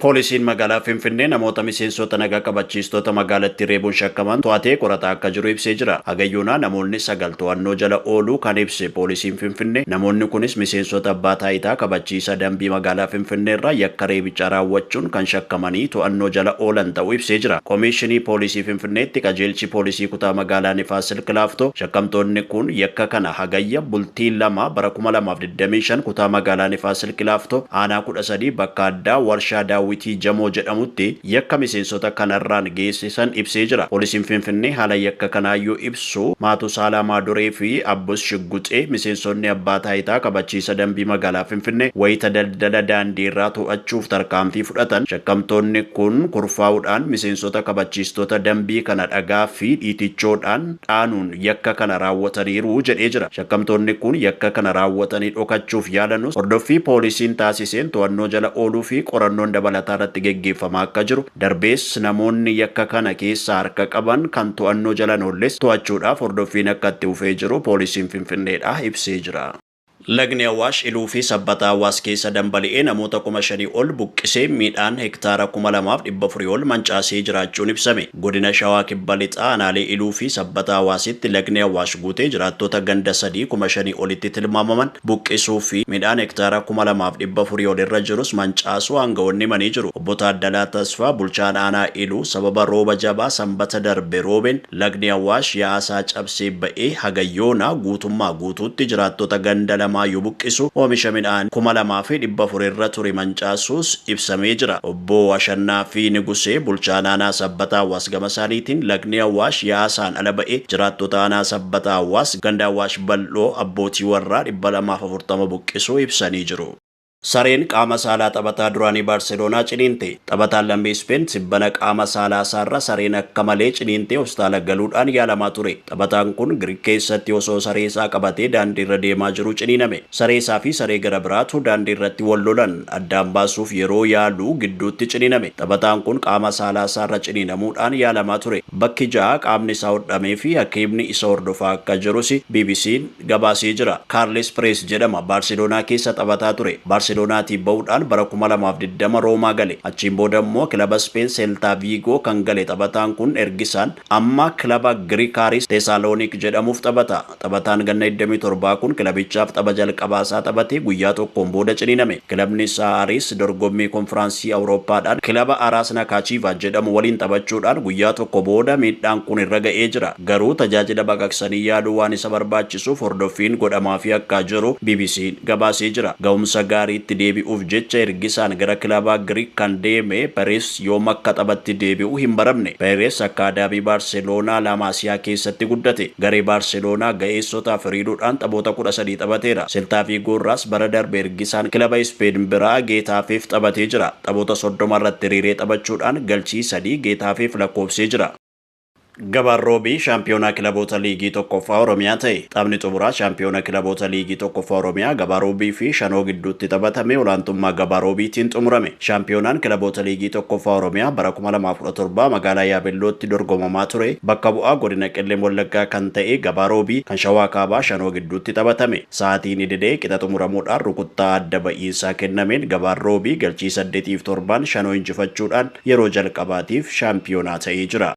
Poolisiin magaalaa Finfinnee namoota miseensota nagaa kabachiistota magaalattii reebuun shakkaman to'atee qorataa akka jiru ibsee jira. Hagayyoonaa namoonni 9 to'annoo jala ooluu kan ibse poolisiin Finfinnee, namoonni kunis miseensota abbaa taayitaa kabachiisa dambii magaalaa Finfinnee irraa yakka reebichaa raawwachuun kan shakkamanii to'annoo jala oolan ta'uu ibsee jira. Komishinii Poolisii Finfinneetti qajeelchi poolisii kutaa magaalaa Nifaas Silk Laaftoo, shakkamtoonni kun yakka kana Hagayya bultii 2 bara 2025 kutaa magaalaa Nifaas Silk Laaftoo aanaa 13 bakka addaa warshaa Daawwitii Jamoo jedhamutti yakka miseensota kanarraan geessisan ibsee jira. Poolisiin Finfinnee haala yakka kanaa yoo ibsu, Maatusaalaa Maaduree fi Abbus Shigguxee miseensonni abbaa taayitaa kabachiisa dambii magaalaa Finfinnee wayita daldala daandiirraa to'achuuf tarkaanfii fudhatan, shakkamtoonni kun kurfaa'uudhaan miseensota kabachiistota dambii kana dhagaa fi dhiitichoodhaan dhaanuun yakka kana raawwataniiru jedhee jira. Shakkamtoonni kun yakka kana raawwatanii dhokachuuf yaalanus hordoffii poolisiin taasiseen to'annoo jala ooluu fi qorannoon dabalataa irratti geggeeffamaa akka jiru, darbees namoonni yakka kana keessaa harka qaban kan to'annoo jala hin oolles to'achuudhaaf hordoffiin akka itti fufee jiru poolisiin Finfinneedhaa ibsee jira. Lagni Awaash Iluu fi Sabbataa Hawaas keessa dambali'ee namoota 5,000 ol buqqisee midhaan hektaara 2,400 ol mancaasee jiraachuun ibsame. Godina Shawaa Kibba Lixaa aanaalee Iluu fi Sabbataa Hawaasitti lagni Awaash guutee jiraattota ganda sadii 5,000 olitti tilmaamaman buqqisuu fi midhaan hektaara 2,400 ol irra jirus mancaasuu aanga'oonni himanii jiru. Obbo Taaddalaa Tasfaa bulchaan aanaa Iluu, sababa rooba jabaa Sanbata darbe roobeen Lagni Awaash yaa'asaa cabsee ba'ee haga yoonaa guutummaa guutuutti jiraattota ganda lamaa yoo buqqisu, oomisha midhaanii 2,400 irra ture mancaasuus ibsamee jira. Obbo Ashannaafii Nigusee bulchaan aanaa Sabbataa Hawaas gama isaaniitiin, lagni Awaash yaa'asaan ala ba'ee jiraattota aanaa Sabbataa Hawaas ganda Awaash Bal'oo abbootii warraa 240 buqqisuu ibsanii jiru. Sareen qaama saalaa taphataa duraanii Baarseloonaa ciniinte. Taphataan lammii Ispeen tibbana qaama saalaasaarra sareen akka malee ciniintee hospitaala galuudhaan yaalamaa ture. Taphataan kun Giriik keessatti osoo saree isaa qabatee daandiirra deemaa jiruu ciniiname. Saree isaa fi saree gara biraatu daandiirratti wal lolan addaan baasuuf yeroo yaalu gidduutti ciniiname. Taphataan kun qaama saalaasaarra ciniinamuudhaan yaalamaa ture. Bakki 6 qaamni isaa hodhamee fi hakiimni isa hordofaa akka jirus BBCn gabaasee jira. Kaarles Pirees jedhama. Baarseloonaa keessa taphataa ture. Baarseloonaatii ba'uudhaan bara 2020 Roomaa gale. Achiin booda immoo kilaba Ispeen Seeltaa Viigoo kan gale taphataan kun ergisaan amma kilaba Giriik Haaris Teesaaloonik jedhamuuf taphata. Taphataan ganna 27 kun kilabichaaf tapha jalqabaasaa taphatee guyyaa tokkoon booda ciniiname. Kilabni isaa Haaris dorgommii Konfiraansii Awurooppaadhaan kilaba Araas Nakaachiivaa jedhamu waliin taphachuudhaan guyyaa tokko booda miidhaan kun irra ga'ee jira. Garuu tajaajila baqaqsanii yaaluu waan isa barbaachisuuf hordoffiin godhamaafii akkaa jiru BBCn gabaasee jira. Gahumsa gaariitti deebi'uuf jecha ergisaan gara kilaba Giriik kan deeme Perees yoom akka taphatti deebi'u hin baramne. Perees akkaadaamii Baarseloonaa La Maasiyaa keessatti guddate. Garee Baarseloonaa ga'eessotaaf hiriiruudhaan taphoota 13 taphateera. Seltaa Viigoo irraas bara darbe ergisaan kilaba Ispeen biraa Geetaafeef taphatee jira. Taphoota 30 irratti hiriiree taphachuudhaan galchii 3 Geetaafeef lakkoofsee jira. Gabaan Roobii shaampiyoonaa kilaboota liigii 1ffaa Oromiyaa ta'e. Taphni xumuraa shaampiyoona kilaboota liigii 1ffaa Oromiyaa Gabaa Roobii fi Shanoo gidduutti taphatame olaantummaa Gabaa Roobiitiin xumurame. Shaampiyoonaan kilaboota liigii 1ffaa Oromiyaa bara 2017 magaalaa Yaabellootti dorgomamaa ture bakka bu'aa godina Qellem Wallaggaa kan ta'e Gabaa Roobii kan Shawaa Kaabaa Shanoo gidduutti taphatame. Sa'aatiin idilee qixa xumuramuudhaan rukuttaa adda ba'iinsaa kennameen Gabaan Roobii galchii 8 fi 7n Shanoo injifachuudhaan yeroo jalqabaatiif shaampiyoonaa ta'ee jira.